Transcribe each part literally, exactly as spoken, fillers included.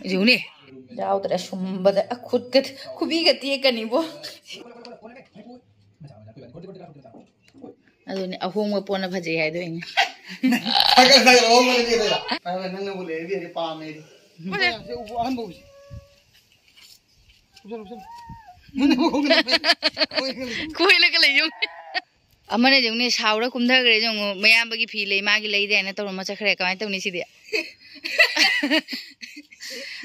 ꯌꯦꯡꯉꯨꯅꯦ꯫ ꯌꯥꯎꯗ꯭ꯔꯦ ꯁꯨꯝꯕꯗ꯫ ꯑ, ꯈꯨꯠꯀ, ꯈꯨꯕꯤꯒ ꯇꯦꯛꯀꯅꯤꯕꯣ꯫ ꯑꯗꯨꯅꯦ, ꯑꯍꯣꯡꯕ ꯄꯣꯠꯅ ꯐꯖꯩ ꯍꯥꯏꯗꯣ ꯑꯩꯅ꯫ ꯅꯪꯅꯕꯨ ꯂꯩꯔꯗꯤ ꯑꯩꯗꯤ ꯄꯥꯝꯃꯦ ꯑꯩꯗꯤ꯫ ꯁꯦ ꯎꯕ ꯑꯍꯟꯕ ꯎꯁꯦ꯫ ꯎꯞꯁꯜꯂꯨ, ꯎꯞꯁꯜꯂꯨ꯫ ꯀꯣꯏꯂꯒ ꯂꯩ ꯌꯨꯝ꯫ ꯑꯃꯅ ꯌꯦꯡꯉꯨꯅꯦ, ꯁꯥꯎꯔ ꯀꯨꯝꯊꯈ꯭ꯔꯦ ꯌꯦꯡꯉꯨ, ꯃꯌꯥꯝꯕꯒꯤ ꯐꯤ ꯂꯩ, ꯃꯥꯒꯤ ꯂꯩꯗꯦ ꯍꯥꯏꯅ ꯇꯧꯔꯝꯃ ꯆꯠꯈ꯭ꯔꯦ꯫ ꯀꯃꯥꯏꯅ ꯇꯧꯅꯤ ꯁꯤꯗꯤ?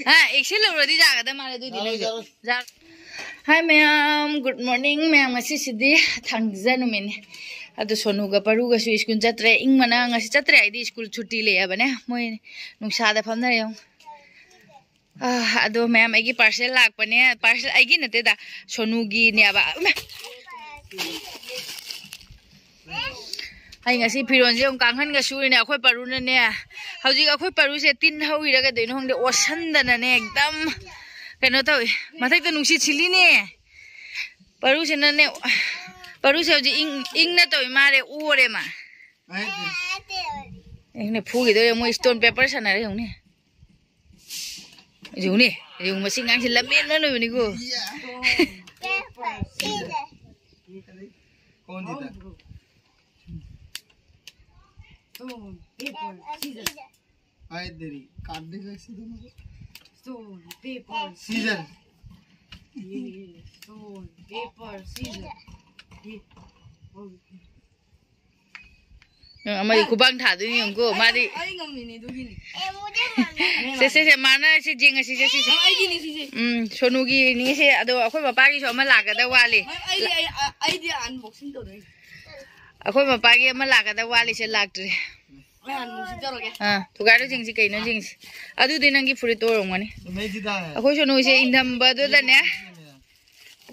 ꯍꯥ, action ꯂꯧꯔꯗꯤ ꯌꯥꯒꯗꯕ ꯃꯥꯜꯂꯦ ꯑꯗꯨꯏꯗꯤ ꯌꯥꯔꯣꯏ, ꯅꯪꯁꯨ꯫ ꯌꯥꯔꯣꯏ꯫ ꯌꯥ-, Hi ꯃꯌꯥꯝ, good morning ꯃꯌꯥꯝ꯫ ꯉꯁꯤꯁꯤꯗꯤ ꯊꯥꯡꯖ ꯅꯨꯃꯤꯠꯅꯤ꯫ ꯑꯗꯣ ꯁꯣꯅꯨꯒ ꯄꯔꯨꯒꯁꯨ ꯁ꯭ꯀꯨꯜ ꯆꯠꯇ꯭ꯔꯦ, ꯏꯪꯕꯅ ꯉꯁꯤ ꯆꯠꯇ꯭ꯔꯦ ꯍꯥꯏꯗꯤ ꯁ꯭ꯀꯨꯜ ꯁꯨꯇꯤ ꯂꯩꯑꯕꯅꯦ꯫ ꯃꯣꯏ ꯅꯨꯡꯁꯥꯗ ꯐꯝꯅꯔꯦ ꯌꯦꯡꯉꯨ꯫ ꯑꯥ, ꯑꯗꯣ ꯃꯌꯥꯝ, ꯑꯩꯒꯤ parcel ꯂꯥꯛꯄꯅꯦ꯫ Parcel ꯑꯩꯒꯤ ꯅꯠꯇꯦꯗ, ꯁꯣꯅꯨꯒꯤꯅꯦꯕ꯫ ꯏꯃꯥ! ꯑꯩ ꯉꯁꯤ ꯐꯤꯔꯣꯟꯁꯦ ꯑꯃꯨꯛ ꯀꯥꯡꯈꯟꯒ ꯁꯨꯔꯤꯅꯦ꯫ ꯑꯩꯈꯣꯏ ꯄꯔꯨꯅꯅꯦ, ꯍꯧꯖꯤꯛ ꯑꯩꯈꯣꯏ ꯄꯔꯨꯁꯦ ꯇꯤꯟ ꯍꯧꯔꯤꯔ ꯀꯩꯗꯧꯔꯤꯅꯣ ꯈꯪꯗꯦ, ꯑꯣꯠꯁꯟꯗꯅꯅꯦ ꯑꯦꯛꯗꯝ ꯀꯩꯅꯣ ꯇꯧꯏ꯫ ꯃꯊꯛꯇ ꯅꯨꯡꯁꯤꯠ ꯁꯤꯠꯂꯤꯅꯦ꯫ ꯄꯔꯨꯁꯤꯅꯅꯦ, ꯄꯔꯨꯁꯦ ꯍꯧꯖꯤꯛ ꯏꯪ, ꯏꯪꯅ ꯇꯧꯏ ꯃꯥꯜꯂꯦ, ꯑꯣꯔꯦ ꯃꯥ꯫ ꯏꯪꯅ ꯐꯨꯈꯤꯗꯣꯔꯦ, ꯃꯣꯏ stone paper ꯁꯥꯟꯅꯔꯦ ꯌꯦꯡꯉꯨꯅꯦ꯫ ꯌꯦꯡꯉꯨꯅꯦ, ꯌꯦꯡꯉꯨ, ꯃꯁꯤ ꯑꯉꯥꯡꯁꯤ ꯂꯝꯍꯦꯟꯕ ꯂꯣꯏꯕꯅꯤꯀꯣ꯫ कौन जीता? Stone, paper, scissor. आए तेरी, काट देगा सीधे मुझे। Stone, paper, scissor. ये, stone, paper, scissor. ये, हो गया। ꯑꯃꯗꯤ ꯈꯨꯕꯥꯡ ꯊꯥꯗꯣꯏꯅꯤ ꯌꯦꯡꯉꯨꯀꯣ, ꯃꯥꯗꯤ꯫ ꯑꯩ ꯉꯝꯃꯤꯅꯦ ꯑꯗꯨꯒꯤꯅꯤ꯫ ꯁꯦ, ꯁꯦ, ꯁꯦ, ꯃꯥꯅ ꯁꯤ ꯌꯦꯡꯉꯁꯤ, ꯁꯦ, ꯁꯤ, ꯁꯦ꯫ ꯑꯩꯒꯤꯅꯤ ꯁꯤꯁꯦ꯫ ꯎꯝ, ꯁꯣꯅꯨꯒꯤꯅꯤ ꯁꯦ꯫ ꯑꯗꯣ ꯑꯩꯈꯣꯏ ꯃꯄꯥꯒꯤꯁꯨ ꯑꯃ ꯂꯥꯛꯀꯗꯕ ꯋꯥꯠꯂꯤ꯫ ꯑꯩꯗꯤ, ꯑꯩ, ꯑꯩꯗꯤ unboxing ꯇꯧꯗꯣꯏꯅꯤ꯫ ꯑꯩꯈꯣꯏ ꯃꯄꯥꯒꯤ ꯑꯃ ꯂꯥꯛꯀꯗꯕ ꯋꯥꯠꯂꯤꯁꯦ, ꯂꯥꯛꯇ꯭ꯔꯤ꯫ ꯑꯩ unboxing ꯇꯧꯔꯒꯦ꯫ ꯑꯥ, ꯊꯨꯒꯥꯏꯔꯣ ꯌꯦꯡꯁꯤ, ꯀꯩꯅꯣ ꯌꯦꯡꯁꯤ꯫ ꯑꯗꯨꯗꯤ ꯅꯪꯒꯤ ꯐꯨꯔꯤꯠꯇꯣ ꯑꯣꯏꯔꯝꯒꯅꯤ꯫ ꯑꯩꯈꯣꯏ ꯁꯣꯅꯨꯁꯦ ꯏꯟꯊꯝꯕꯗꯨꯗꯅꯦ꯫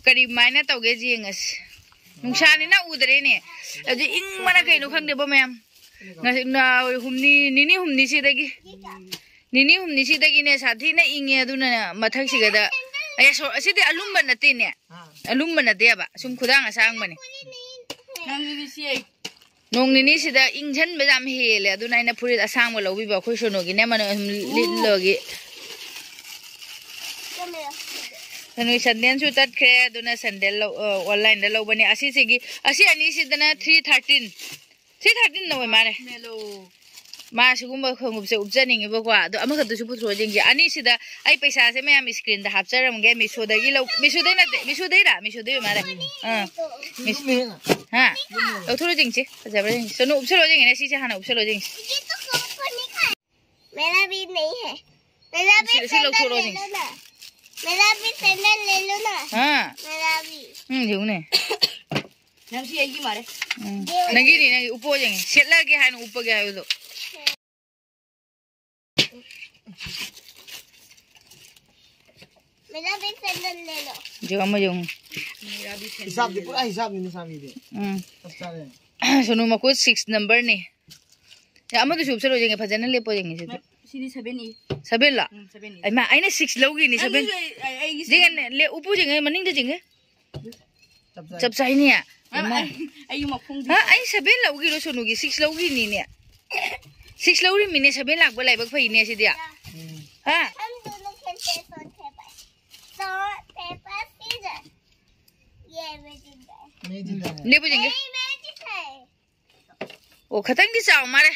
ꯀꯔꯤꯃꯥꯏꯅ ꯇꯧꯒꯦ ꯌꯦꯡꯉꯁꯤ꯫ ꯅꯨꯡꯁꯥꯅꯤꯅ ꯎꯗ꯭ꯔꯦꯅꯦ꯫ ꯑꯗꯨ ꯏꯪꯕꯅ ꯀꯩꯅꯣ ꯈꯪꯗꯦꯕꯣ ꯃꯌꯥꯝ꯫ ꯉꯁꯤ ꯅ-, ꯍꯨꯝꯅꯤ, ꯅꯤꯅꯤ ꯍꯨꯝꯅꯤꯁꯤꯗꯒꯤ, ꯅꯤꯅꯤ ꯍꯨꯝꯅꯤꯁꯤꯗꯒꯤꯅꯦ ꯁꯥꯊꯤꯅ ꯏꯪꯉꯦ꯫ ꯑꯗꯨꯅ ꯃꯊꯛꯁꯤꯒꯗ, ꯑꯩ ꯑꯁꯣ-, ꯑꯁꯤꯗꯤ ꯑꯂꯨꯝꯕ ꯅꯠꯇꯦꯅꯦ꯫ ꯑꯂꯨꯝꯕ ꯅꯠꯇꯦꯕ꯫ ꯁꯨꯝ ꯈꯨꯗꯥꯡ ꯑꯁꯥꯡꯕꯅꯦ꯫ ꯅꯪꯒꯤꯗꯤ ꯁꯤ ꯑꯩ ꯅꯣꯡ ꯅꯤꯅꯤꯁꯤꯗ ꯏꯪꯁꯟꯕ ꯌꯥꯝ ꯍꯦꯜꯂꯦ꯫ ꯑꯗꯨꯅ ꯑꯩꯅ ꯐꯨꯔꯤꯠ ꯑꯁꯥꯡꯕ ꯂꯧꯕꯤꯕ ꯑꯩꯈꯣꯏ ꯁꯣꯅꯨꯒꯤꯅꯦ꯫ ꯃꯅꯝ ꯁꯨꯝ ꯂꯤꯠꯂꯒꯤ꯫ ꯅꯣꯏ ꯁꯟꯗꯦꯟꯁꯨ ꯇꯠꯈ꯭ꯔꯦ, ꯑꯗꯨꯅ ꯁꯟꯗꯦꯟ ꯂꯧ ꯑꯣꯟꯂꯥꯏꯟꯗ ꯂꯧꯕꯅꯦ꯫ ꯑꯁꯤꯁꯤꯒꯤ ꯑꯁꯤ ꯑꯅꯤꯁꯤꯗꯅ ꯊ꯭ꯔꯤ ꯊꯥꯔꯇꯤꯟ, ꯊ꯭ꯔꯤ ꯊꯥꯔꯇꯤꯟ ꯂꯧꯋꯦ ꯃꯥꯅꯦ꯫ ꯃꯥ ꯁꯤꯒꯨꯝꯕ ꯈꯣꯡꯎꯞꯁꯦ ꯎꯞꯆꯅꯤꯡꯉꯤꯕꯀꯣ꯫ ꯑꯗꯣ ꯑꯃꯈꯛꯇꯁꯨ ꯄꯨꯊꯣꯔꯛꯑꯣ ꯌꯦꯡꯁꯦ꯫ ꯑꯅꯤꯁꯤꯗ ꯑꯩ ꯄꯩꯁꯥꯁꯦ ꯃꯌꯥꯝ ꯁ꯭ꯀ꯭ꯔꯤꯟꯗ ꯍꯥꯞꯆꯔꯝꯒꯦ꯫ ꯃꯤꯁꯣꯗꯒꯤ ꯂꯧ, ꯃꯤꯁꯣꯗꯩ ꯅꯠꯇꯦ, ꯃꯤꯁꯣꯗꯩꯔꯥ? ꯃꯤꯁꯣꯗꯩ ꯑꯣꯏ ꯃꯥꯜꯂꯦ꯫ ꯑꯥ, ꯃꯤꯁ-, ꯍꯥ? ꯂꯧꯊꯣꯔꯛꯑꯣ ꯌꯦꯡꯁꯦ, ꯐꯖꯕ꯭ꯔꯥ ꯌꯦꯡꯁꯦ꯫ ꯁꯣꯅꯨ ꯎꯞꯁꯜꯂꯣ ꯌꯦꯡꯒꯦꯅꯦ, ꯁꯤꯁꯦ ꯍꯥꯟꯅ ꯎꯞꯁꯜꯂꯣ ꯌꯦꯡꯁꯦ꯫ मेरा भी नहीं है। मेरा भी ꯁꯤ, ꯁꯤ ꯁꯦꯟꯗꯜ ꯂꯧꯊꯣꯔꯛꯑꯣ ले ꯌꯦꯡꯁꯦ꯫ लो ना। मेरा भी सैंडल ले लो ना। ꯍꯥ? मेरा भी। ꯎꯝ, ꯌꯦꯡꯉꯨꯅꯦ꯫ ꯅꯪꯁꯤ ꯑꯩꯒꯤ ꯃꯥꯜꯂꯦ꯫ ꯎꯝ꯫ ꯅꯪꯒꯤꯅꯤ, ꯅꯪꯒꯤ ꯎꯞꯄꯣ ꯌꯦꯡꯉꯦ꯫ ꯁꯦꯠꯂꯒꯦ ꯍꯥꯏꯅ ꯎꯞꯄꯒꯦ ꯍꯥꯏꯕꯗꯣ꯫ मेरा भी सैंडल ले लो। ꯌꯦꯡꯉꯣ, ꯑꯃ ꯌꯦꯡꯉꯣ꯫ मेरा भी सैंडल ꯍꯤꯁꯥꯕꯇꯤ ले ꯄꯨꯔꯥ लो। ꯍꯤꯁꯥꯕꯅꯤꯅꯦ ꯁꯥꯃꯤꯗꯤ꯫ ꯎꯝ꯫ ꯆꯞ ꯆꯥꯔꯦ꯫ ꯁꯣꯅꯨ ꯃꯈꯨꯠ ꯁꯤꯛꯁ ꯅꯝꯕꯔꯅꯤ꯫ ꯑꯦ, ꯑꯃꯗꯨꯁꯨ ꯎꯞꯁꯜꯂꯣ ꯌꯦꯡꯒꯦ, ꯐꯖꯅ ꯂꯦꯞꯄꯣ ꯌꯦꯡꯒꯦ ꯁꯤꯗꯤ꯫ ꯁꯤꯗꯤ ꯁꯚꯦꯟ ꯏ꯫ ꯁꯚꯦꯟꯂꯣ? ꯎꯝ, ꯁꯚꯦꯟ ꯏ꯫ ꯑꯩꯃꯥ, ꯑꯩꯅ ꯁꯤꯛꯁ ꯂꯧꯈꯤꯅꯤ, ꯁꯚꯦꯟ꯫ ꯅꯪꯒꯤꯁꯨ ꯑꯩ-, ꯑꯩ-, ꯑꯩꯒꯤ ꯁꯚꯦꯟ꯫ ꯌꯦꯡꯉꯦ, ꯂꯦ-, ꯎꯞꯄꯨ ꯌꯦꯡꯉꯦ, ꯃꯅꯤꯡꯗ ꯌꯦꯡꯉꯦ꯫ ꯆꯞ ꯆꯥꯏ꯫ ꯆꯞ ꯆꯥꯏꯅꯦ꯫ ꯃꯥ, ꯏꯃꯥ꯫ ꯑꯩ, ꯑꯩꯒꯤ ꯃꯈꯣꯡꯗꯤ ꯍꯥ? ꯑꯩ ꯁꯚꯦꯟ ꯂꯧꯈꯤꯔꯣ ꯁꯣꯅꯨꯒꯤ? ꯁꯤꯛꯁ ꯂꯧꯈꯤꯅꯤꯅꯦ꯫ ꯁꯤꯛꯁ ꯂꯧꯔꯤꯃꯤꯅꯦ, ꯁꯚꯦꯟ ꯂꯥꯛꯄ ꯂꯥꯏꯕꯛ ꯐꯩꯅꯦ ꯁꯤꯗꯤ꯫ ꯎꯝ꯫ ꯍꯥ? हम दोनों खेलते हैं, सोन पेपर। सोन पेपर सीजर। ये मैं जीत गया। मैं जीता है। ꯂꯦꯞꯄꯨ ꯌꯦꯡꯒꯦ꯫ नहीं, मैं जीता है। ꯑꯣ, ꯈꯇꯪꯗꯤ ꯆꯥꯎ ꯃꯥꯜꯂꯦ꯫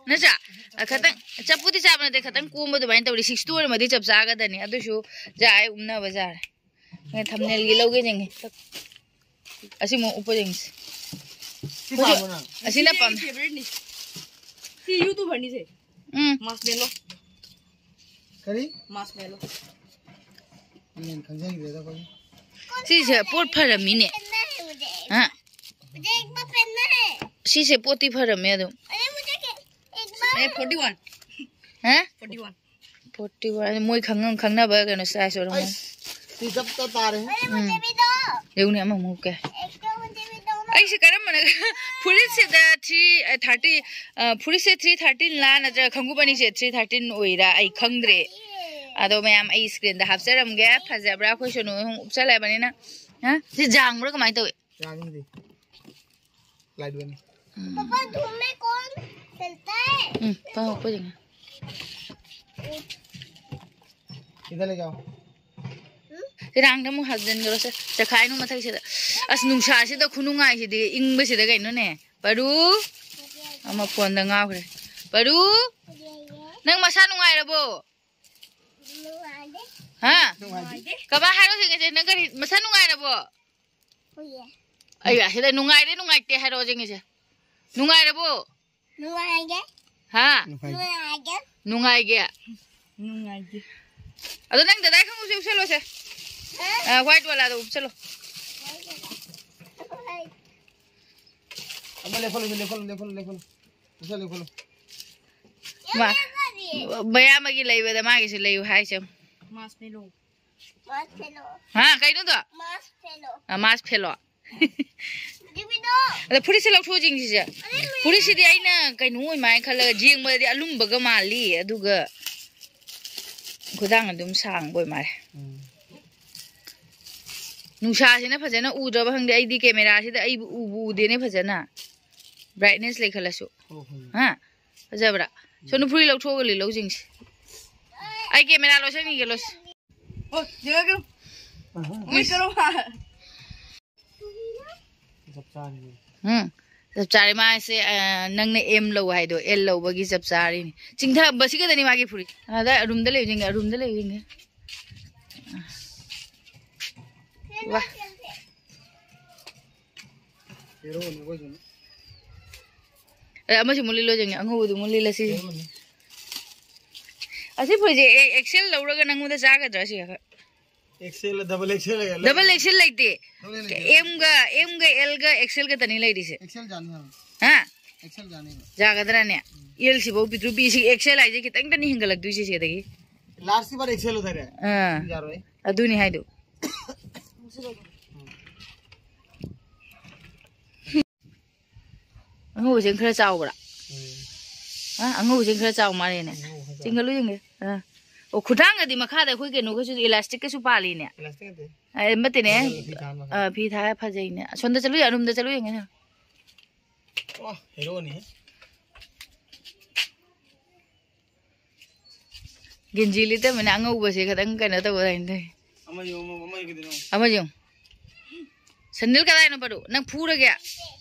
ꯅꯠꯇ꯭ꯔꯥ? ꯑ, ꯈꯇꯪ, ꯆꯞꯄꯨꯗꯤ ꯆꯥꯕ ꯅꯠꯇꯦ, ꯈꯇꯪ ꯀꯣꯝꯕ ꯑꯗꯨꯃꯥꯏꯅ ꯇꯧꯔꯤ꯫ ꯁꯤꯛꯁꯇꯨ ꯑꯣꯏꯔꯝꯃꯗꯤ ꯆꯞ ꯆꯥꯒꯗꯅꯤ꯫ ꯑꯗꯨꯁꯨ ꯖꯥ ꯑꯩ ꯎꯞꯅꯕ ꯖꯥꯔꯦ꯫ ꯅꯪ ꯊꯝꯅꯦꯜꯒꯤ ꯂꯧꯒꯦ ꯌꯦꯡꯉꯦ꯫ ꯑꯁꯤꯃꯨꯛ ꯎꯞꯄ ꯌꯦꯡꯁꯤ꯫ ꯁꯤ ꯄꯥꯝꯕ꯭ꯔꯣ ꯅꯪ? ꯑꯁꯤꯅ ꯁꯤꯗꯤ ꯄꯥꯝꯃꯦ꯫ ꯑꯩꯒꯤ ꯐꯦꯚꯔꯤꯠꯅꯤ꯫ ꯁꯤ ꯌꯨꯇꯨꯕꯔꯅꯤꯁꯦ꯫ ꯎꯝ꯫ ꯃꯥꯁꯃꯦꯂꯣ꯫ ꯀꯔꯤ? ꯃꯥꯁꯃꯦꯂꯣ꯫ ꯌꯦꯟ ꯈꯪꯖꯈꯤꯗ꯭ꯔꯦꯗ ꯑꯩꯈꯣꯏ꯫ ꯁꯤꯁꯦ ꯄꯣꯠ ꯐꯔꯝꯃꯤꯅꯦ꯫ ꯍꯥ? मुझे एक बार पहनना है। ꯁꯤꯁꯦ ꯄꯣꯠꯇꯤ ꯐꯔꯝꯃꯦ ꯑꯗꯨꯝ꯫ अरे मुझे के-, एक बार ꯑꯦ, ꯐꯣꯔꯇꯤ ꯋꯥꯟ꯫ ꯍꯥ? Forty one. Forty one. ꯃꯣꯏ ꯈꯪꯅ-, ꯈꯪꯅꯕ ꯀꯩꯅꯣ size ꯑꯣꯏꯔꯝꯒꯅꯤ꯫ ꯑꯩꯁ, ꯁꯤ ꯆꯞ ꯆꯞ ꯇꯥꯔꯦ꯫ अरे मुझे भी दो। ꯌꯦꯡꯉꯨꯅꯦ, ꯑꯃꯃꯨꯛ ꯀꯌꯥ꯫ एक तो मुझे भी दो ना। ꯑꯩꯁꯦ ꯀꯔꯝꯕꯅ ꯐꯨꯔꯤꯠꯁꯤꯗ ꯊ꯭ꯔꯤ, ꯑ, ꯊꯥꯔꯇꯤ, ꯑ, ꯐꯨꯔꯤꯠꯁꯦ ꯊ꯭ꯔꯤ ꯊꯥꯔꯇꯤꯟꯂꯥ ꯅꯠꯇ꯭ꯔꯒ ꯈꯪꯒꯨꯞ ꯑꯅꯤꯁꯦ ꯊ꯭ꯔꯤ ꯊꯥꯔꯇꯤꯟ ꯑꯣꯏꯔꯥ ꯑꯩ ꯈꯪꯗ꯭ꯔꯦ꯫ ꯑꯗꯣ ꯃꯌꯥꯝ ꯑꯩ ꯁ꯭ꯀ꯭ꯔꯤꯟꯗ ꯍꯥꯞꯆꯔꯝꯒꯦ꯫ ꯐꯖꯕ꯭ꯔꯥ? ꯑꯩꯈꯣꯏ ꯁꯣꯅꯨ ꯍꯣꯏ ꯑꯍꯨꯝ ꯎꯞꯆꯜꯂꯕꯅꯤꯅ꯫ ꯍꯥ? ꯁꯤ ꯖꯥꯡꯕ꯭ꯔꯥ ꯀꯃꯥꯏꯅ ꯇꯧꯏ? ꯌꯥꯅꯤꯡꯗꯦ꯫ ꯂꯥꯏꯠ ꯑꯣꯏꯅ꯫ ꯎꯝ꯫ पापा, धूप में कौन खेलता है? ꯎꯝ, ꯄꯥꯡꯉꯛꯄ ꯌꯦꯡꯉꯦ꯫ इधर ले जाओ। हम्म? ꯄꯤꯔꯥꯡꯗ ꯑꯃꯨꯛ ꯍꯥꯞꯆꯤꯟꯈ꯭ꯔꯣꯁꯦ꯫ ꯆꯈꯥꯏꯅꯨ ꯃꯊꯛꯁꯤꯗ꯫ ꯑꯁ, ꯅꯨꯡꯁꯥꯁꯤꯗ ꯈꯨꯅꯨꯡꯉꯥꯏꯁꯤꯗꯤ, ꯏꯪꯕꯁꯤꯗ ꯀꯩꯅꯣꯅꯦ꯫ ꯄꯔꯨ꯫ ꯑꯃ ꯐꯣꯟꯗ ꯉꯥꯎꯈ꯭ꯔꯦ꯫ ꯄꯔꯨ꯫ ꯅꯪ ꯃꯁꯥ ꯅꯨꯡꯉꯥꯏꯔꯕꯣ? ꯅꯨꯡꯉꯥꯏꯗꯦ꯫ ꯍꯥ? ꯅꯨꯡꯉꯥꯏꯗꯦ꯫ ꯀꯃꯥꯏ ꯍꯥꯏꯔꯣ ꯌꯦꯡꯒꯦꯁꯦ? ꯅꯪ ꯀꯔꯤ, ꯃꯁꯥ ꯅꯨꯡꯉꯥꯏꯔꯕꯣ? ꯍꯣꯏꯌꯦ꯫ ꯑꯩ ꯑꯁꯤꯗ ꯅꯨꯡꯉꯥꯏꯔꯦ ꯅꯨꯡꯉꯥꯏꯇꯦ ꯍꯥꯏꯔꯣ ꯌꯦꯡꯒꯦꯁꯦ꯫ ꯅꯨꯡꯉꯥꯏꯔꯕꯣ? ꯅꯨꯡꯉꯥꯏꯒꯦ꯫ ꯍꯥ? ꯅꯨꯡꯉꯥꯏꯒꯦ꯫ ꯅꯨꯡꯉꯥꯏꯒꯦ꯫ ꯅꯨꯡꯉꯥꯏꯒꯦ꯫ ꯑꯗꯣ ꯅꯪ ꯗꯗꯥꯏ ꯈꯪꯎꯁꯦ ꯎꯞꯁꯜꯂꯣꯁꯦ꯫ ꯍꯥ? ꯑ, white ꯋꯥꯂꯥꯗꯣ ꯎꯞꯁꯜꯂꯣ꯫ ꯑꯃ ꯂꯦꯞꯐꯜꯂꯣ, ꯂꯦꯞꯐꯜꯂꯣ, ꯂꯦꯞꯐꯜꯂꯣ, ꯂꯦꯞꯐꯜꯂꯣ꯫ ꯎꯞꯁꯜꯂꯣ, ꯂꯦꯞꯐꯜꯂꯣ꯫ ꯃꯥ-, ꯃꯌꯥꯝꯕꯒꯤ ꯂꯩꯕꯗ ꯃꯥꯒꯤꯁꯨ ꯂꯩꯌꯨ ꯍꯥꯏꯁꯦ꯫ ꯃꯥꯁꯃꯦꯂꯣ꯫ ꯃꯥꯁꯃꯦꯂꯣ꯫ ꯍꯥ, ꯀꯩꯅꯣꯗꯣ? ꯃꯥꯁꯃꯦꯂꯣ꯫ ꯑ, ꯃꯥꯁꯃꯦꯂꯣ꯫ ꯖꯤꯃꯤꯗꯣ꯫ ꯑꯗ ꯐꯨꯔꯤꯠꯁꯦ ꯂꯧꯊꯣꯛꯑ ꯌꯦꯡꯁꯤꯁꯦ꯫ ꯐꯨꯔꯤꯠꯁꯤꯗꯤ ꯑꯩꯅ ꯀꯩꯅꯣ ꯑꯣꯏ ꯃꯥꯜꯂꯦ ꯈꯜꯂꯒ ꯌꯦꯡꯕꯗꯗꯤ ꯑꯂꯨꯝꯕꯒ ꯃꯥꯜꯂꯤ, ꯑꯗꯨꯒ ꯈꯨꯗꯥꯡ ꯑꯗꯨꯝ ꯁꯥꯡꯕ ꯑꯣꯏ ꯃꯥꯜꯂꯦ꯫ ꯎꯝ꯫ ꯅꯨꯡꯁꯥꯁꯤꯅ ꯐꯖꯅ ꯎꯗ꯭ꯔꯕ ꯈꯪꯗꯦ, ꯑꯩꯗꯤ ꯀꯦꯃꯦꯔꯥꯁꯤꯗ ꯑꯩꯕꯨ ꯎꯕꯨ ꯎꯗꯦꯅꯦ ꯐꯖꯅ꯫ Brightness ꯂꯩꯈꯠꯂꯁꯨ꯫ ꯍꯣ, ꯍꯣꯏ꯫ ꯍꯥ? ꯐꯖꯕ꯭ꯔꯥ? ꯁꯣꯝꯗ ꯐꯨꯔꯤꯠ ꯂꯧꯊꯣꯛꯑꯒ ꯂꯤꯠꯂꯧ ꯌꯦꯡꯁꯤ꯫ ꯑꯩ ꯀꯦꯃꯦꯔꯥ ꯂꯣꯠꯁꯟꯈꯤꯒꯦ, ꯂꯣꯠꯁꯟ-, ꯑꯣ, ꯌꯦꯡꯉꯒꯦ꯫ ꯃꯣꯏ ꯏꯁ꯫ ꯀꯔꯣ ꯍꯥ-, ꯆꯞ ꯆꯥꯔꯦꯅꯦ꯫ ꯎꯝ, ꯆꯞ ꯆꯥꯔꯦ꯫ ꯃꯥꯁꯦ, ꯑ, ꯅꯪꯅ M ꯂꯧ ꯍꯥꯏꯗꯣ, L ꯂꯧꯕꯒꯤ ꯆꯞ ꯆꯥꯔꯤꯅꯤ꯫ ꯆꯤꯡꯊꯕꯁꯤ ꯈꯛꯇꯅꯤ ꯃꯥꯒꯤ ꯐꯨꯔꯤꯠ꯫ ꯑꯗ roomꯗ ꯂꯩꯌꯨ ꯌꯦꯡꯒꯦ, roomꯗ ꯂꯩꯌꯨ ꯌꯦꯡꯒꯦ꯫ ꯋꯥ꯫ ꯍꯦꯔꯣꯅꯤ ꯑꯩꯈꯣꯏꯁꯨ꯫ ꯑꯦ, ꯑꯃꯁꯨ ꯑꯃꯨꯛ ꯂꯤꯠꯂꯣ ꯌꯦꯡꯒꯦ, ꯑꯉꯧꯕꯗꯨ ꯑꯃꯨꯛ ꯂꯤꯠꯂꯁꯤ꯫ ꯍꯦꯔꯣꯅꯤ꯫ ꯑꯁꯤ ꯐꯨꯔꯤꯠꯁꯦ, ꯑꯦ, XL ꯂꯧꯔꯒ ꯅꯪꯉꯣꯟꯗ ꯆꯥꯒꯗ꯭ꯔꯥ ꯁꯤ? XL, double XL ꯂꯩ꯫ Double XL ꯂꯩꯇꯦ꯫ Double XL ꯂꯩꯇꯦ꯫ M ꯒ, M ꯒ L ꯒ XL ꯈꯛꯇꯅꯤ ꯂꯩꯔꯤꯁꯦ꯫ XL ꯌꯥꯅꯤ ꯍꯥꯏꯕ꯫ ꯍꯥ? XL ꯌꯥꯅꯤꯕ꯫ ꯌꯥꯒꯗ꯭ꯔꯥꯅꯦ? ꯎꯝ꯫ L ꯁꯤꯐꯧ ꯄꯤꯛꯇ꯭ꯔꯨ ꯄꯤ, ꯁꯤ XL ꯍꯥꯏꯁꯦ ꯈꯤꯇꯪꯗꯅꯤ ꯍꯦꯟꯒꯠꯂꯛꯇꯣꯏꯁꯦ ꯁꯤꯗꯒꯤ꯫ Last ꯁꯤ ꯃꯥꯅ XL ꯂꯧꯊꯔꯦ꯫ ꯑꯥ꯫ ꯌꯥꯔꯣꯏ꯫ ꯑꯗꯨꯅꯤ ꯍꯥꯏꯗꯣ꯫ ꯑꯉꯧꯕꯁꯦ ꯈꯔ ꯆꯥꯎꯕ꯭ꯔꯥ? ꯎꯝ꯫ ꯑ, ꯑꯉꯧꯕꯁꯦ ꯈꯔ ꯆꯥꯎ ꯃꯥꯜꯂꯦꯅꯦ꯫ ꯑꯉꯧꯕ ꯈꯔ ꯆꯥꯎ꯫ ꯆꯤꯡꯈꯠꯂꯨ ꯌꯦꯡꯒꯦ꯫ ꯑ꯫ ꯑꯣ, ꯈꯨꯗꯥꯡꯒꯗꯤ ꯃꯈꯥꯗ ꯑꯩꯈꯣꯏ ꯀꯩꯅꯣꯒꯁꯨ elastic ꯀꯁꯨ ꯄꯥꯜꯂꯤꯅꯦ꯫ Elastic ꯅꯠꯇꯦ꯫ ꯑ, ꯅꯠꯇꯦꯅꯦ꯫ ꯐꯤ ꯊꯥꯕ ꯃꯈꯥ꯫ ꯑ, ꯐꯤ ꯊꯥꯔ ꯐꯖꯩꯅꯦ꯫ ꯑꯁꯣꯝꯗ ꯆꯠꯂꯨ ꯌꯥ-, roomꯗ ꯆꯠꯂꯨ ꯌꯦꯡꯒꯦ꯫ ꯋꯥ, ꯍꯦꯔꯣꯅꯤ꯫ ꯒꯦꯟꯖꯤ ꯂꯤꯠꯇꯕꯅꯤꯅ ꯑꯉꯧꯕꯁꯦ ꯈꯤꯇꯪ ꯀꯩꯅꯣ ꯇꯧꯕ ꯑꯗꯨꯃꯥꯏꯅ ꯇꯧꯋꯤ꯫ ꯑꯃ ꯌꯦꯡꯉꯨ, ꯑꯃ ꯌꯦꯡꯉꯨ꯫ ꯁꯦꯟꯗꯜ ꯀꯗꯥꯏꯅꯣ, ꯄꯔꯨ? ꯅꯪ ꯐꯨꯔꯒꯦ?